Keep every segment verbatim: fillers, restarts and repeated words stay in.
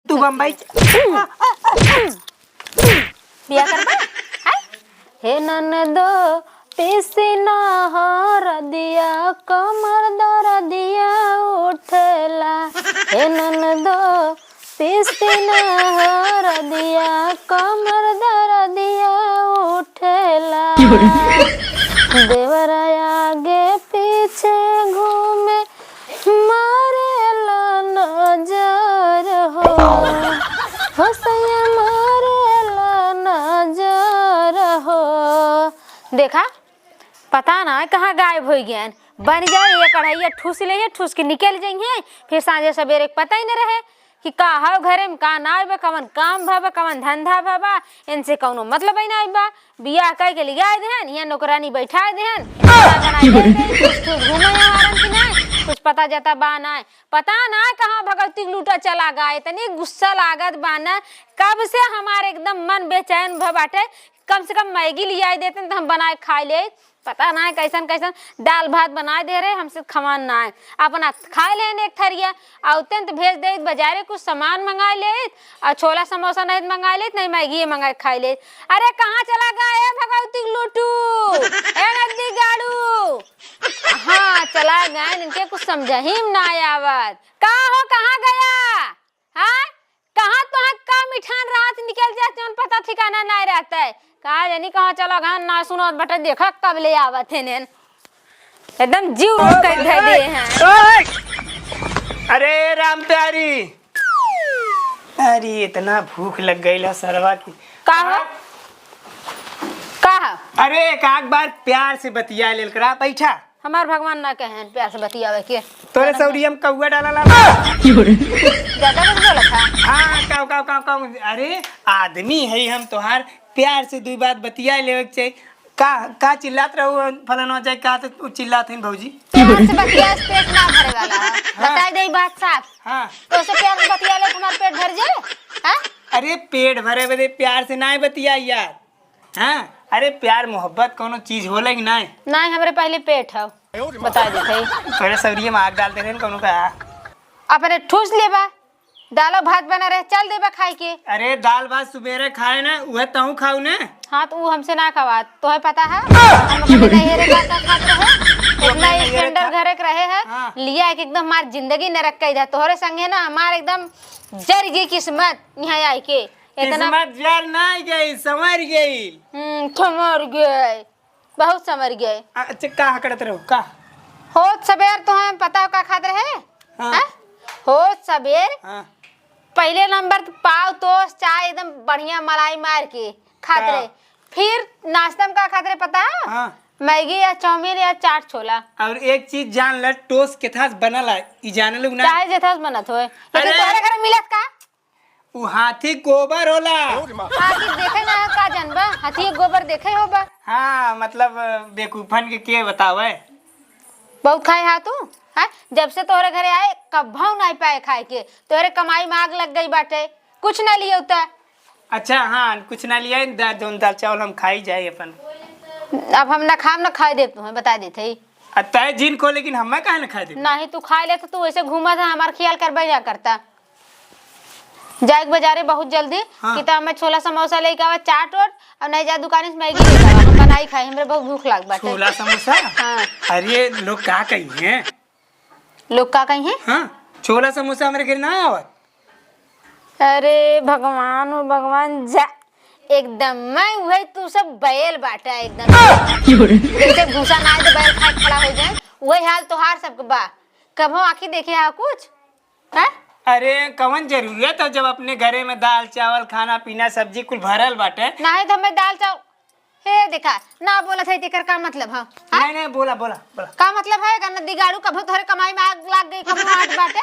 तू बम्बई च- बिया करबा? हैं? हे ननदो, पीसी ना हरदिया, कमर दरदिया उठेला। हे ननदो, पीसी ना हरदिया, कमर दरदिया उठेला। देवरा आगे पीछे घूमे, मारेला नजर हो, हो सैया मारेला नजर हो। देखा, पता ना कहाँ गायब होइ गएन। बन जाए ये कढ़ाइया, ठूस लेइहैं, ठूस के निकल जइहैं, फिर साँझे सबेरे के पता ही न रहे कि का हौ घरे में, का नाय बा, कवन काम भवा, कवन धंधा भवा, इनसे कौनो मतलब ही नाय बा। बियाह कइ के लियाइ देहन, हियाँ नौकरानी बैठाइ देहन, खाना बनाइ देहन, कुछ, कुछ घूमे हमारन कि नाय, कुछ पता जता बा नाय, पता नाय कहाँ भगवती के लूटा चला गा। इतनी गुस्सा लागत बा ना, कब से हमार एकदम मन बेचैन भ बाटे। कम से कम मैगी लियाइ देतेन त हम बनाइ खाइ लेइत। पता नाय कइसन कइसन दाल भात बनाइ दे रहे, हमसे खवान नाय। अपना खाइ लेन एक थरिया, अउतेन त भेज देइत बजारे, कुछ सामान मंगाइ लेइत, अउ छोला समोसा नहीं त मंगाइ लेइत, नहीं मैगी मंगाइ खाइ लेइत। अरे कहाँ चला गा ए भगवती के लूटू, ए नंदी गाड़ू? हाँ, चला गएन, इनके कुछ समझही में नाय आवत। का हो, कहाँ गया? हाँ? कहाँ तोहार का मिठान रात निकल जात, जौन पता ठिकाना नाय रहत है। का जानी कहाँ चला गएन, नाय सुनात बटे, देखा कब ले आवत हैं नेन। एकदम जीव रोक कर धर दिए हैं। ओए! अरे राम प्यारी, अरे इतना भूख लग गइल है सरवा की। का हो? का हो? अरे एक आध बार प्यार से बतिया लेल करा, बैठा। हमार भगवान ना कहेन प्यार से बतियावे के। तोरे सौरी हम कौआ डाला ला। ज्यादा कुछ बोलत है? हाँ, काऊ, काऊ, काऊ, काऊ। अरे, आदमी है हम तोहार, प्यार से दुई बात बतिया लेवे के चाही। का, का चिल्लात रहू फलाना जाए, का तो तू चिल्लात हईन भौजी? प्यार से बतिया से पेट ना भरे वाला है। हाँ। बताई दे बात साफ। हाँ। तो से प्यार से बतिया ले, तुम्हार पेट भर जाए? हाँ? अरे, पेट भरे बदे प्यार से ना बतिया यार। हाँ, अरे प्यार मोहब्बत कौनो चीज होला कि नाय? नाय, हमरे पहले पेट हौ। बता देत हई। तोरे सौरिये में आग डाल दे रहे कौनो का। अपने ठूस लेबा, दालो भात बना रहे, चल देबा खाए के। अरे दाल भात सुबेरे खाए ना, उहे तहूँ खाऊ ने। हाँ, तो उ हमसे ना खवात, तोहे पता है? हम अपने नैहरे का, का खात रहे? तू अपने इतना नैहरे standard खा- घरे के रहे है, हाँ। लिया के एकदम हमार जिंदगी नरक कइ दिया। तोहरे संगे ना हमार एकदम जर गई किस्मत यहाँ आए के। इतना किस्मत जर नाय गई, संवर गई। हम्म, संवर गई, बहुत संवर गई। अच्छा, का करत रहो, का? होत सबेर तोहे पता हो का खात रहे? हाँ। हैं? होत सबेर हाँ। पहले नंबर त पाव, toast, चाय एकदम बढ़िया मलाई मार के खात का? रहे। फिर नाश्ता में का खात रहे पता है? हाँ। मैगी या चाउमीन या चाट छोला। और एक चीज जान ल, toast केथास बनल है, ई जान लोग ना? चाहे जेथास बनत होए, लेकिन अरे! तोहरे घर मिलत का? उ हाथी गोबर होला। हाथी देखे ना है का जनबा? हाथी गोबर देखे होबा? हाँ, मतलब बेवकूफन के, के बतावे? बहुत खाए हा तू? हाँ? जब से तोहरे घरे आए, कभौ नाय पाए खाए के। तोहरे कमाई में आग लग गई बाटे, कुछ ना लियो त। अच्छा, हाँ, कुछ ना लिया, दा-, जौन दाल चावल हम खाई जाए अपन। अब हम ना खाम, ना खाए देब तुम्हें, बता देत हई। आ, तय जिन खो, लेकिन हमें काहे ना खाए देब? नहीं, तू खाए ले तो तू ऐसे घूमत है, हमार ख्याल करबे ना करता। जाए के बाजारे बहुत जल्दी, हाँ। कि तो हमें छोला समोसा लेके आवा, चाट ओट, और नहीं जा दुकान से मैगी लेके आवा, हम बनाई खाई, हमरे बहुत भूख लाग बाटे। छोला समोसा? हाँ। अरे, लोग का कही हैं? लोग का कही हैं? हाँ, छोला समोसा हमरे घर ना आवत। अरे भगवान, ओ भगवान, जा एकदम मैं वही, तू सब बैल बाटा एकदम। जैसे भूसा ना आए तो बैल खाए खड़ा हो जाए, वही हाल तोहार सबके बा। कभो आँखी देखे हा कुछ? हैं? अरे, कवन जरूरत है जब अपने घरे में दाल, चावल, खाना, पीना, सब्जी कुल भरल बाटे? नाही तो हमें दाल, चावल, हे देखा, ना बोलत है, तेकर का मतलब है? हाँ? नहीं, नहीं, बोला, बोला, बोला। का मतलब है, गन्ना दिगाड़ू, कभो तोहरे कमाई में आग लाग गई, कभो हाथ बाटे,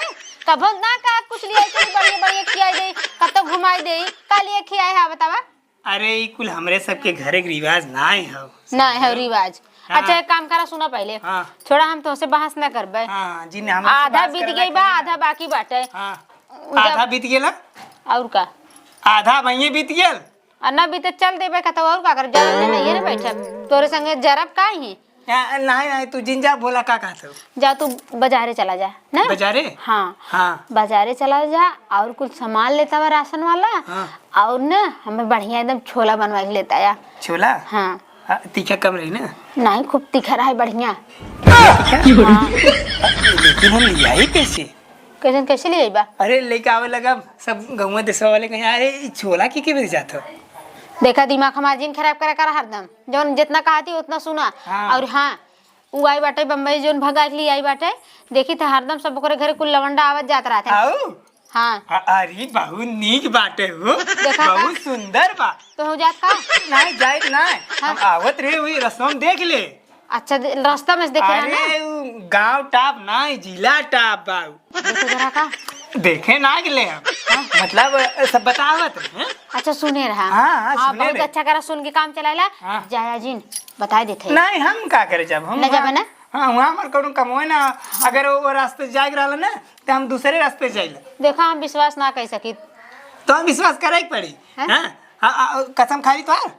कभो ना का कुछ लिया, इतनी बढ़िया, बढ़िया खियाई दे, कब तो घुमाई दे, का लिए खियाए है, बतावा? अरे, ई कुल हमरे सबके घरे के रिवाज ना है। ना है रिवाज। हाँ। अच्छा, एक काम करा, सुना पहले। हाँ। छोड़ा, हम तोहसे बहस ना करबे। हाँ, जी, ने हमसे आधा बहस बीत करे गई ना बा, कहीं। आधा बाकी बाटे। हाँ। जब आधा बीत गेला? और का? आधा वहीं बीत गेल? आ ना बीते, चल देबे का, तो और का कर? जरब में नहीं है ना बैठे। तोरे संगे जरब का ही? आ, नाहीं, नाहीं, तू जिन जा, बोला का कहत हो? जा, तू बजारे चला जा, ना? बजारे? हाँ। हाँ। बजारे चला जा और कुछ सामान लेता हुआ राशन वाला। हाँ। और ना, हमें बढ़िया एकदम छोला बनवा के लेता या। छोला? हाँ। हाँ, तीखा कम रही ना? नाहीं, खूब तीखा रहे, बढ़िया। तीखा? हाँ। लेकिन हम ले आई कैसे? कैसे, कैसे ले आइबा? अरे, लेके आवे लगा, सब गौवा देशवा वाले कहीं, "अरे, ई छोला के, के बेच जात हो?" देखा, दिमाग हमार जिन खराब करा कर हरदम। जौन जितना कहती, उतना सुना। हाँ। और हाँ, उ आई बाटे बम्बई, जौन भगा के लिए आई बाटे, देखी त हरदम सब ओकरे घरे कुल लवंडा आवत जात रहते। आऊ? हाँ। अ-, अरे, बहुत नीक बाटे हो, देखा का? बहुत सुंदर बा। तो हो जात का? नाहीं, जाइत नाहीं। हाँ। हम आवत रहे, वही रस्ता में देख ले। अच्छा, दे-, रास्ता में से देखे रहा ना? अरे, उ गांव टाप नाहीं, जिला टाप बा उ। देखे जरा का? देखे ना गेले हम। हाँ। मतलब, सब बतावत रहे, हैं? अच्छा, सुने रहा। हाँ, हाँ, हाँ, सुने बहुत रहे। अच्छा करा, सुन के काम चलाइला। हाँ। जाया जिन, बताई देते। नाहीं, हम का करे जब हम ले जाबे वहाँ, ना? हाँ, वहाँ हमार कौनो कमोए ना। अगर वो, वो रास्ते जाए के रहल ना, तो हम दूसरे रास्ते जाइला। देखा, हम विश्वास ना कर सकित। तो हम विश्वास करे के पड़ी। हैं? हाँ? आ, आ, कसम खा ली तोहार?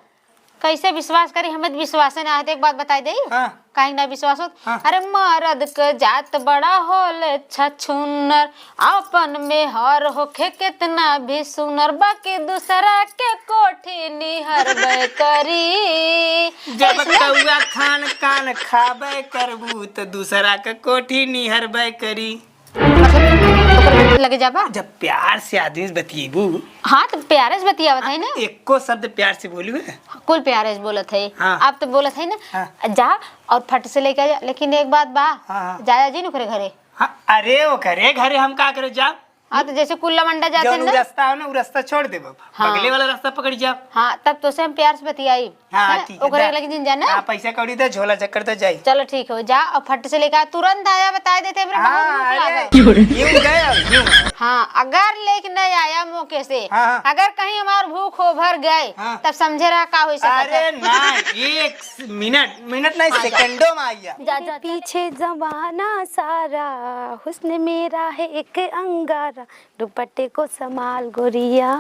कैसे विश्वास करी? हमें तो विश्वासे ना है। तो एक बात बताई देई। हाँ। काहे ना विश्वास होत? हाँ। अरे, मरद के जात बड़ा होले छछुनर, आपन मेहर होखे कितना भी सुनर, बाकी दूसरा के कोठी निहरबे करी। जब ऐसने? कौआ खान कान खाबे करबू, त दूसरा के कोठी निहरबे करी। मतलब, ओकर लगे जाबा? जब प्यार से आदमी से बतियेबू। हाँ, तो प्यारे से बतियावत है ना। एको शब्द प्यार से बोलू है? कुल प्यारे से बोलत है। हाँ। आप तो बोलत है ना। हाँ। जा और फट से लेके आ जा। लेकिन एक बात बा, हाँ, हाँ। जाया जिन ओकरे घरे। हाँ, अरे, ओकरे घरे हम का करे जाब? हाँ, तो जैसे कुल लवंडा जाते जौन हैं उ ना। रास्ता हो ना, उ रास्ता छोड़ देब। हाँ। बगले वाला रास्ता पकड़ जाब। हाँ, तब तो से हम प्यार से बतियाई। हाँ, है ना? ठीक है, ओकरे दा। लगे जिन जाना। हाँ, पैसा कौड़ी दे, झोला चक्कर दे जाई। चलो ठीक हो, जा और फट से लेकर आ, तुरंत आया, बताए देते, मेरे हाँ, बहुत भूख अरे, लागल। यूं गए, यूं। हाँ, अगर लेके नहीं आया मौके से, हाँ, हाँ। अगर कहीं हमार भूख हो भर गए, हाँ। तब समझे रहा का हो सकता अरे है। ना, एक मिनट, मिनट नहीं, हाँ, जा। सेकंडों में आइया। जा, जा, जा। पीछे जमाना सारा, हुस्न मेरा है एक अंगारा, दुपट्टे को संभाल गोरिया,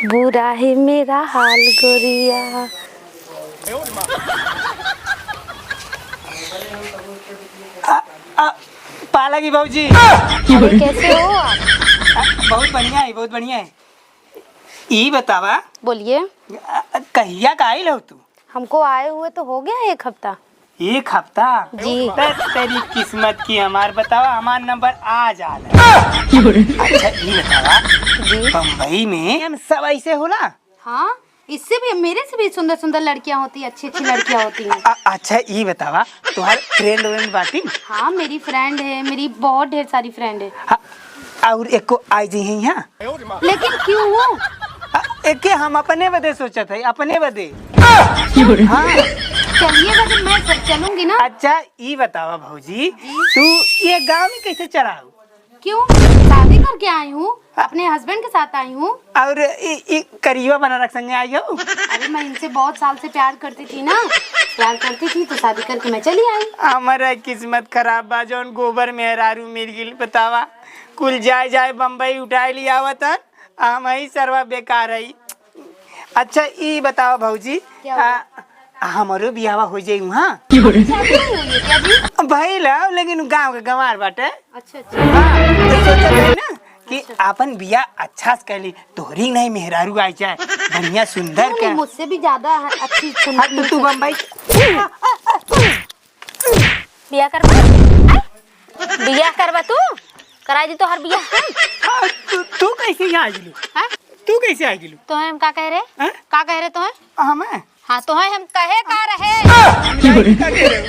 बुरा है मेरा हाल गोरिया। आ, आ, पालागी भौजी। अरे, कैसे हो आप? आ, बहुत बढ़िया है, बहुत बढ़िया है। ई बतावा। बोलिए। आ, कहिया का आइल हो तू? हमको आए हुए तो हो गया एक हफ्ता। एक हफ्ता? जी। बस तेरी किस्मत की हमार, बतावा, हमार नंबर आ जाला। अच्छा, ई बतावा, जी। बम्बई में हम सब ऐसे होला? हाँ, इससे भी, मेरे से भी सुंदर सुंदर लड़कियां होती, अच्छी अच्छी लड़कियां होती हैं। अ-, अच्छा, ई बतावा, तोहार friend व्रेंड बाटी? हाँ, मेरी friend है, मेरी बहुत ढेर सारी friend है। हाँ, और एको आई जी हैं यहाँ? लेकिन क्यों हो? अ, एके हम अपने बदे सोचत है, अपने बदे। हाँ। चलिएगा जब मैं च-, चलूंगी ना। अच्छा, ई बतावा भौजी, जी। तू ये गाँव में कैसे चला हो? क्यों? शादी करके आई हूँ, अपने husband के साथ आई हूँ। और ई, ई करिया बनारस संगे आई हो? अरे, मैं इनसे बहुत साल से प्यार करती थी ना, प्यार करती थी तो शादी करके मैं चली आई। हमारा किस्मत खराब बा, जौन गोबर मेहरारू मिल गइल, बतावा। कुल जाए जाए बम्बई उठाए लियावत हन, आ हम ही सरवा बेकार हई। अच्छा, ई बतावा भौजी, क्या हुआ? आ, हमरो बियाहवा हो जाई उहाँ? शादी नहीं हुई है क्या जी? भइल है, लेकिन गाँव के गंवार बाटे। अच्छा, अच्छा। हाँ, तो सोचत है ना कि अच्छा। आपन बियाह अच्छा से कर ली, तोहरी नहीं मेहरारू आ जाए, बढ़िया सुंदर नहीं, नहीं, का। मुझसे भी ज्यादा है, अच्छी सुंदर हाँ, तो तू मुझसे बम्बई बियाह करबा? आय? बियाह करबा तू? कराई दी तोहर बियाह हम। हाँ, तू, तू कैसे यहाँ आ गेलू? हाँ? तू कैसे आ गेलू? तो हम का कह रहे? हाँ? का कह रहे तो है? हमें? हाँ, तो है हम कहे का रहे? का कह रहे हो?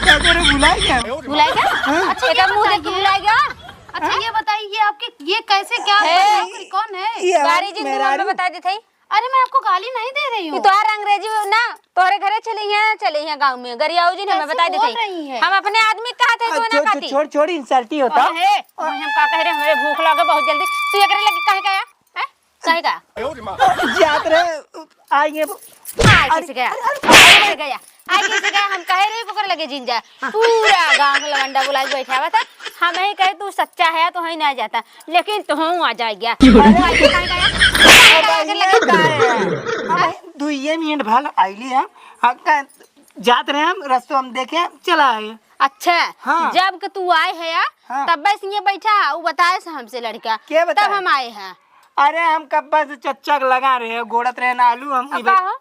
का कह रहे हो? भुला गया? भुला गया? हाँ? अच्छा, एकर मुंह देख के भुला गया? अच्छा, हाँ? ये बताइए, ये आपके, ये कैसे, क्या है? नौकरी कौन है? ये हमारे गाड़ी जिन मेहरारू। बता देते ही। अरे, मैं आपको गाली नहीं दे रही हूँ। ये तोहार अंग्रेजी ना, तोहरे घरे चले हैं, चले हैं गाँव में। गरियाऊ जी ने हमें कैसे बता देते बोल ही। रही है? हम अपने आदमी का थे, आ, तो ना छोड़, खाती। छोड़, छोड़, insult ही होता। अरे, ओए, हम का कह रहे, हमरे भूख लगे बहुत जल्दी। तू एकरे लगे काहे का आया? हैं? काहे का? जात रहे, आएंगे। आए अरे, कैसे गया? अरे, अरे, आए कैसे गया? आए कैसे गया? हम कहे रहे, ओकर लगे जिन जा। पूरा गाँव के लवंडा बुला के बैठा हुआ था। हम ही कहे, "तू सच्चा है, तो ही ना जाता।" लेकिन तुहूँ आ जाए गया। अरे, भाई, काहे का आया? काहे का आया? अरे, लगे ये का है? हम दुइये मिनट भल आइली हम। हाँ, का, जात रहे हम, रस्तो हम देखे, चला आए। अच्छा, हाँ। जब के तू आए है या, हाँ। तब बस ये बैठा है, वो बताए से हमसे लड़का, के बताए? तब हम आए हैं। अरे हम कब्बा से चच्चा के लगा रहे हैं, गोड़त रहे ना आलू हम अब इधर। का हो?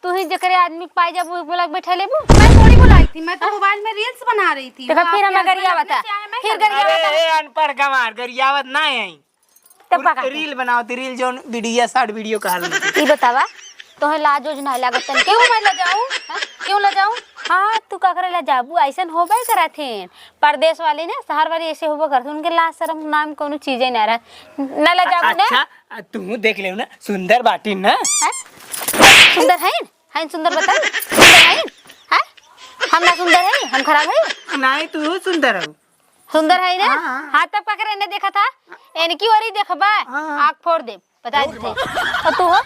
तू ही जकरे आदमी के पाए जब वो बोला के बैठा लेबू। मैं थोड़ी बुलाई थी, मैं तो हाँ। मोबाइल में रील्स बना रही थी। देखा, वो फिर आपके हमें गरिया husband बता। अपने से आए, मैं फिर क्या गरिया करूँ? बता। अरे, ए, अनपढ़ गंवार, गरियावत ना है। तब का कहते? रील बनाओ, तो रील जौन वीडियो, शॉर्ट वीडियो कहा लगी। ई बतावा, तोहे लाज उज ना लागत तन? क्यों मैं लजाऊं? हाँ? क्यों लजाऊं? हाँ, तू का करे लजाबू? ऐसन होबे करत हैं। परदेस वाले ना, शहर वाले ऐसे होबे करत हैं। उनके लाज शरम नाम कौनो चीजे ना रहे। ना लजाबू ना? अच्छा, आ, तू देख ले ना, सुंदर बाटी ना। हाँ? सुंदर है? है सुंदर बताई? सुंदर है? हैं? हम ना सुंदर है? हम खराब है? नहीं, तू सुंदर है। सुंदर है ना? हाँ। हाथ तब पकड़े ने देखा था? इनकी ओरी देखबा, हाँ। आँख फोड़ दे, बता देते। और तू हो,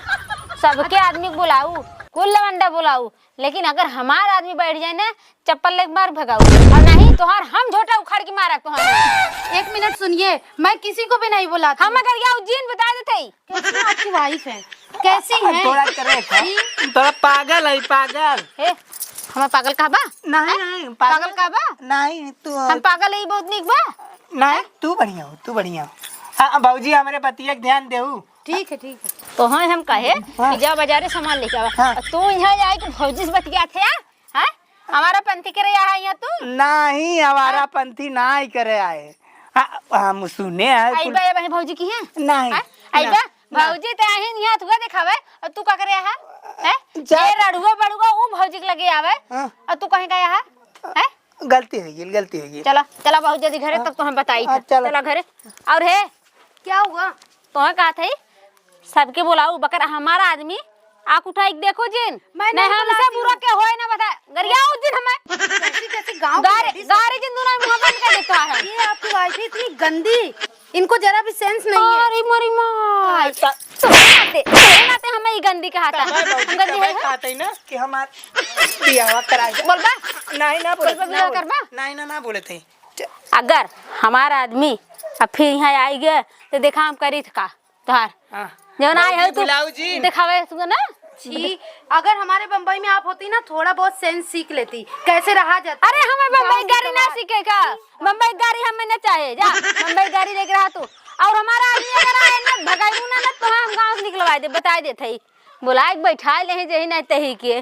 सबके आदमी को बुलाऊ, कुल लवंडा बुलाऊ, लेकिन अगर हमार आदमी बैठ जाए ना, चप्पल लेके मार भगाऊ, और नहीं तोहार हम झोटा उखाड़ के मारा तोहार। एक मिनट सुनिए, मैं किसी को भी नहीं बुलाती। हम अगर या उज्जैन बता देते ही। कैसी आपकी वाइफ है? कैसी है? थोड़ा करेक्ट है। थोड़ा पागल है, पागल। ए, हमें पागल कहा बा? नहीं, हैं? नहीं, पागल पागल कहा बा? नहीं, तू हम पागल है, बहुत निक बा। नहीं, तू बढ़िया हो, तू बढ़िया हो। हाँ, भौजी, हमारे बतिया के ध्यान देहू। ठीक है, ठीक है। तो हाँ, हम कहे हाँ। कि जा बाजारे सामान लेके आवा। हाँ। तू यहाँ आए के भौजी से बतियात है, हैं? आवारा पंथी करे आया है यहाँ तू? नहीं, आवारा हाँ। पंथी ना ही करे आए। हाँ, हम सुने हैं कुल आइबा, ये बहिन भौजी की हैं? नहीं, हैं? ना, आइबा? ना। भौजी ते आही यहाँ तुआ देखावे, और तू का करे आया है? हैं? जा ये रड़ुआ बड़ुआ ऊ भौजी के लगे आवे, हाँ। और तू कहीं का आया है? हैं? गलती हो गई, गलती हो गई। चला, चला बहुत जल्दी घरे, हाँ। तब तो हम बताई हाँ, थे। चला। चला घरे। और है? क्या हुआ? तो कहा था ही? सबके बुलाऊ, बकर हमारा आदमी आँख उठाई के देखो जिन। मैं नहीं नहीं हमसे बुलाती बुरा हूँ। के होए ना बता। गरियाओ जिन हमें। कैसी, कैसी गाँव की गारे, लेडीज। गारे जिन दोनों मुँह बंद कर देता है। ये आपकी वाइफ है इतनी गंदी, इनको जरा भी सेंस नहीं है। अरे मोरी माँ। हाँ। तोरे नाते, तोरे नाते हमें ही गंदी कहा था। तब भाई, हम गंदी तब है? कहा था ही ना कि हमार बियाह करा दे। बोल बा। नहीं ना बोले बोल बा, थे, ना बियाह बोले। करबा? नहीं ना, ना बोले थे। अगर हमार आदमी अब फिर यहाँ आई गए तो देखा हम करी थ का। तोहार हाँ। जौन आए भौजी, है तू बुलाऊ जी। देखावे सुन ना। छी, अगर हमारे बम्बई में आप होती ना, थोड़ा बहुत सेंस सीख लेती, कैसे रहा जाता। अरे हमें बम्बई गाँव की गाड़ी ना गंवार। सीखे का, बम्बई गाड़ी हमें ना चाहे, जा बम्बई गाड़ी लेके रहा तू। और हमारा आदमी अगर आए ना, भगाई ना, ना तो हम गाँव से निकलवा दे, बताई देत हई। बुलाए के बैठाए ले ही, जही नहीं तही के।